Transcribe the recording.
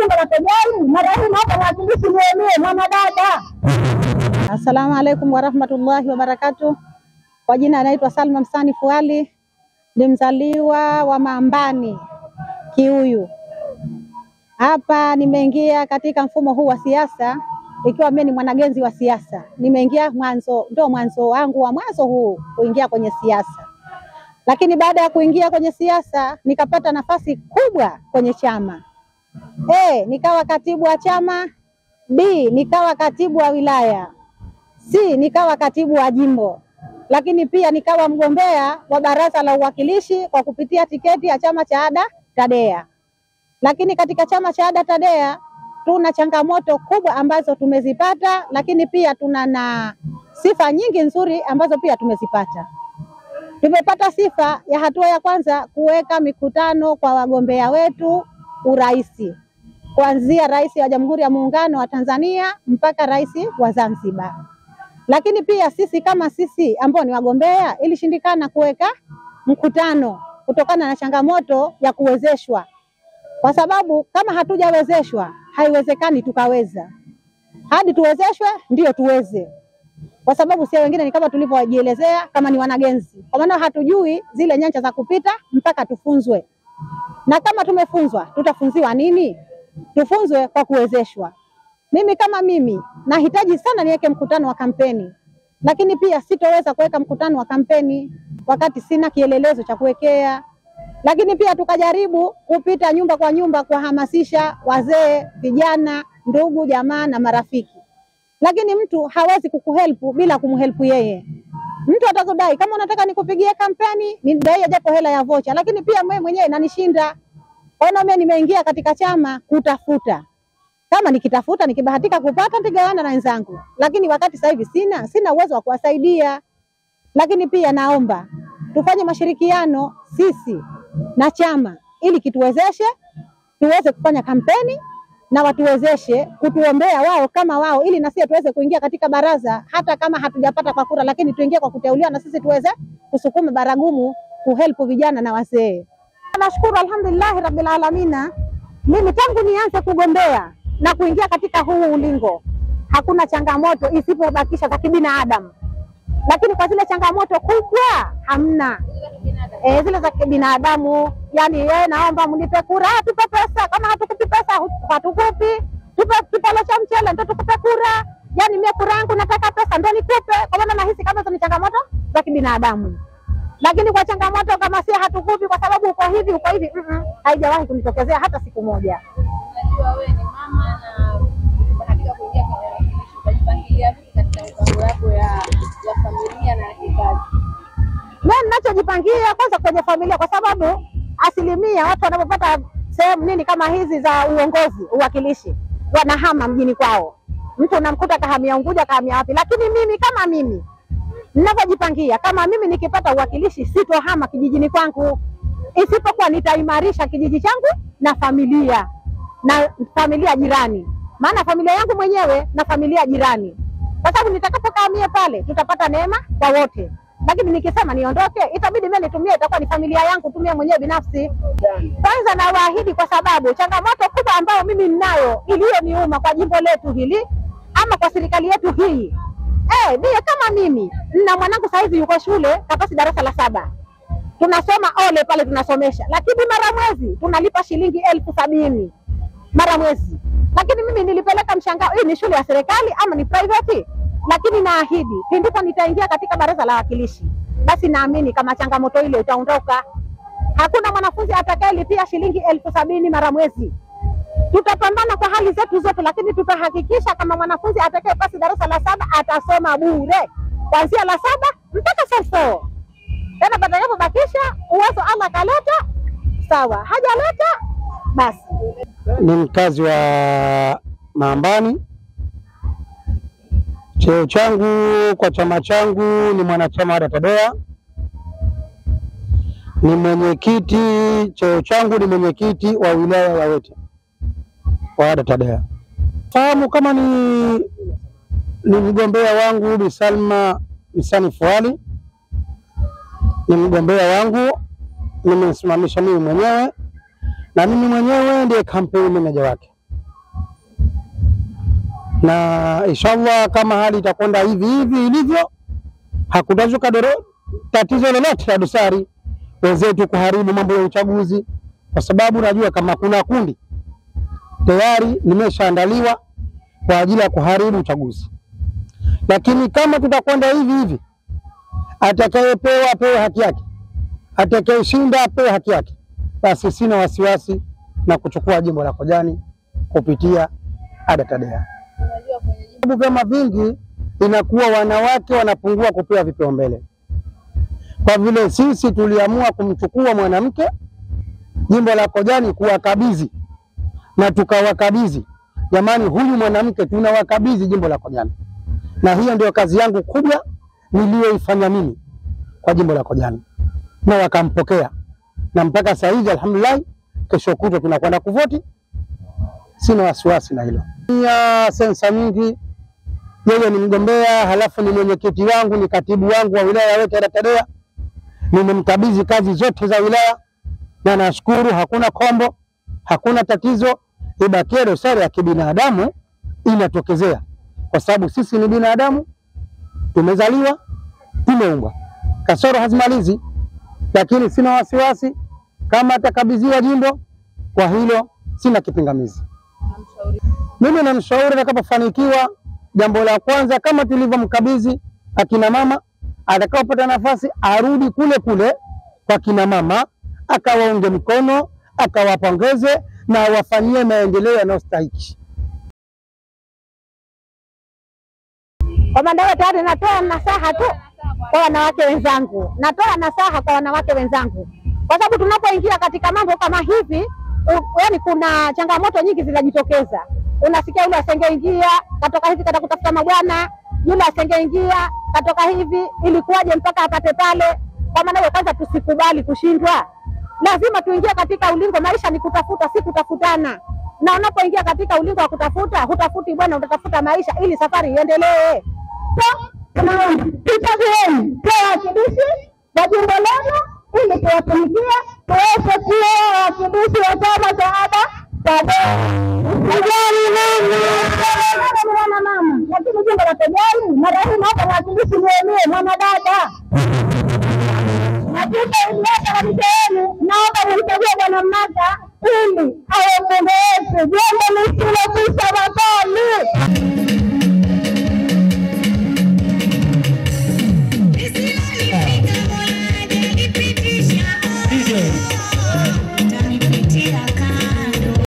wajinga watojali. Mara hii naomba mwakilishi niemee mwanadada. Assalamu alaikum warahmatullahi wabarakatuh. Kwa jina anaitwa Salma Msani Fuali, ni mzaliwa wa Mambani Kiuyu. Hapa nimeingia katika mfumo huu wa siasa ikiwa mimi ni mwanagenzi wa siasa. Nimeingia mwanzo, ndio mwanzo wangu wa mwanzo huu kuingia kwenye siasa. Lakini baada ya kuingia kwenye siasa nikapata nafasi kubwa kwenye chama. A, nikawa katibu wa chama, B, nikawa katibu wa wilaya, C, nikawa katibu wa jimbo. Lakini pia nikawa mgombea wa baraza la uwakilishi kwa kupitia tiketi ya chama cha ADA TADEA. Lakini katika chama cha ADA TADEA tuna changamoto kubwa ambazo tumezipata, lakini pia tuna na sifa nyingi nzuri ambazo pia tumezipata. Tumepata sifa ya hatua ya kwanza kuweka mikutano kwa wagombea wetu uraisi, kuanzia rais wa Jamhuri ya Muungano wa Tanzania mpaka rais wa Zanzibar. Lakini pia sisi kama sisi ambao ni wagombea ilishindikana kuweka mkutano kutokana na changamoto ya kuwezeshwa. Kwa sababu kama hatujawezeshwa haiwezekani tukaweza. Hadi tuwezeshwe ndio tuweze. Kwa sababu si wengine ni kama tulivyojielezea kama ni wanagenzi. Kwa maana hatujui zile nyanja za kupita mpaka tufunzwe. Na kama tumefunzwa tutafunziwa nini? Tufunzwe kwa kuwezeshwa. Mimi kama mimi nahitaji sana niweke mkutano wa kampeni. Lakini pia sitoweza kuweka mkutano wa kampeni wakati sina kielelezo cha kuwekea. Lakini pia tukajaribu kupita nyumba kwa nyumba kuhamasisha wazee, vijana, ndugu, jamaa na marafiki. Lakini mtu hawezi kukuhelpu bila kumhelpu yeye. Mtu atakudai kama unataka nikupigie kampeni, nidai japo hela ya vocha, lakini pia mimi mwenyewe inanishinda. Ona mimi nimeingia katika chama kutafuta. Kama nikitafuta nikibahatika kupata nitagawana na wenzangu. Lakini wakati sasa hivi sina uwezo wa kuwasaidia. Lakini pia naomba tufanye mashirikiano sisi na chama ili kituwezeshe tuweze kufanya kampeni na watuwezeshe kutuombea wao kama wao, ili na sisi tuweze kuingia katika baraza, hata kama hatujapata kwa kura, lakini tuingie kwa kuteuliwa na sisi tuweze kusukuma baragumu kuhelp vijana na wazee. Nashukuru alhamdulillah rabbil alamina. Mimi tangu nianze kugombea na kuingia katika huu ulingo hakuna changamoto isipobakisha za kibinadamu. Lakini kwa zile changamoto kubwa hamna. Zile za kibinadamu, yani yeye naomba mnipe kura, tupe pesa, kama hatukupi pesa hatukupi, tupe kipalo cha mchele ndio tukupe kura. Yani mimi kura yangu nataka pesa ndio nikupe. Kwa maana nahisi kama hizo ni changamoto za kibinadamu. Lakini kwa changamoto kama si hatukupi kwa sababu uko hivi uko hivi, haijawahi kunitokezea hata siku moja. Unajua wewe ni mama na unabahatika kuingia kwenye uwakilishi, utajipangilia vipi katika mipango yako ya familia na kikazi? Mimi ninachojipangia kwanza kwenye familia, kwa sababu asilimia watu wanapopata sehemu nini kama hizi za uongozi, uwakilishi, wanahama mjini kwao. Mtu unamkuta kahamia Unguja, kahamia wapi. Lakini mimi kama mimi ninavyojipangia, kama mimi nikipata uwakilishi sitohama kijijini kwangu, isipokuwa nitaimarisha kijiji changu na familia, na familia jirani. Maana familia yangu mwenyewe na familia jirani. Kwa sababu nitakapokahamia pale tutapata neema kwa wote. Lakini nikisema niondoke itabidi mimi nitumie, itakuwa ni familia yangu tumie mwenyewe binafsi. Kwanza nawaahidi, kwa sababu changamoto kubwa ambayo mimi ninayo iliyoniuma kwa jimbo letu hili ama kwa serikali yetu hii. Mimi kama mimi na mwanangu saizi yuko shule kapasi darasa la 7. Tunasoma ole pale tunasomesha. Lakini mara mwezi tunalipa shilingi 70,000 mara mwezi. Lakini mimi nilipeleka mshangao, hii ni shule ya serikali ama ni private? Lakini naahidi ndipo nitaingia katika baraza la wawakilishi, basi naamini kama changamoto ile itaondoka. Hakuna mwanafunzi atakayelipia shilingi 70,000 mara mwezi. Tutapambana kwa hali zetu zote, lakini tutahakikisha kama mwanafunzi atakayepasi darasa la 7 atasoma bure kuanzia la 7 mpaka form 4. Tena batakapobakisha uwezo Allah kaleta sawa, hajaleta basi. Ni mkazi wa Mambani. Cheo changu kwa chama changu ni mwanachama wa TADEA. Ni mwenyekiti, cheo changu ni mwenyekiti wa wilaya ya Wete wa TADEA. Fahamu kama ni mgombea wangu Bi Salma Msani Fuali, ni mgombea wangu, nimemsimamisha mimi mwenyewe na mimi mwenyewe ndiye campaign manager wake. Na inshallah kama hali itakwenda hivi hivi ilivyo, hakutazuka tatizo lolote la dosari wenzetu kuharibu mambo ya uchaguzi, kwa sababu najua kama kuna kundi tayari nimeshaandaliwa kwa ajili ya kuharibu uchaguzi. Lakini kama tutakwenda hivi hivi, atakayepewa apewe haki yake, atakayeshinda apewe haki yake, basi sina wasiwasi na kuchukua jimbo la Kojani kupitia ADA TADEA. Sababu vyama vingi inakuwa wanawake wanapungua kupewa vipaumbele. Kwa vile sisi tuliamua kumchukua mwanamke jimbo la Kojani kuwakabidhi, na tukawakabidhi, jamani, huyu mwanamke tunawakabidhi jimbo la Kojani. Na hiyo ndio kazi yangu kubwa niliyoifanya mimi kwa jimbo la Kojani, na wakampokea, na mpaka sasa hivi alhamdulillah, kesho kutwa tunakwenda kuvoti. Sina wasiwasi na hilo. Ya sensa nyingi, yeye ni mgombea, halafu ni mwenyekiti wangu, ni katibu wangu wa wilaya ya Wete TADEA. Nimemkabidhi kazi zote za wilaya na nashukuru hakuna kombo, hakuna tatizo. Ibakie dosari ya kibinadamu inatokezea, kwa sababu sisi ni binadamu, tumezaliwa, tumeumbwa, kasoro hazimalizi. Lakini sina wasiwasi kama atakabidhiwa jimbo, kwa hilo sina kipingamizi. Mimi namshauri atakapofanikiwa, jambo la kwanza kama tulivyomkabidhi akina mama, atakapopata nafasi arudi kule kule kwa kina mama, akawaunge mkono, akawapongeze na wafanyie maendeleo yanayostahili. Kwa maana tayari natoa nasaha tu kwa wanawake wenzangu, natoa nasaha kwa wanawake wenzangu, kwa sababu tunapoingia katika mambo kama hivi, yaani kuna changamoto nyingi zinajitokeza. Unasikia yule asingeingia katoka hivi kata kutafuta mabwana, yule asingeingia katoka hivi, ilikuwaje mpaka apate pale? Kwa maana hiyo, kwanza tusikubali kushindwa, lazima tuingie katika ulingo. Maisha ni kutafuta, si kutafutana. Na unapoingia katika ulingo wa kutafuta, hutafuti bwana, utatafuta maisha ili safari iendelee. Tuchagueni wawakilishi wa jimbo lenu ili tuwatumikie, tuweze kuwa wawakilishi wa chama cha ADA TADEA. Mwana mama, lakini jimbo la Kojani mara hii naomba mwakilishi niwe mwanadada. Hakika iliweka kabisa yenu, naomba mumchague Bwana Mnaka ili awe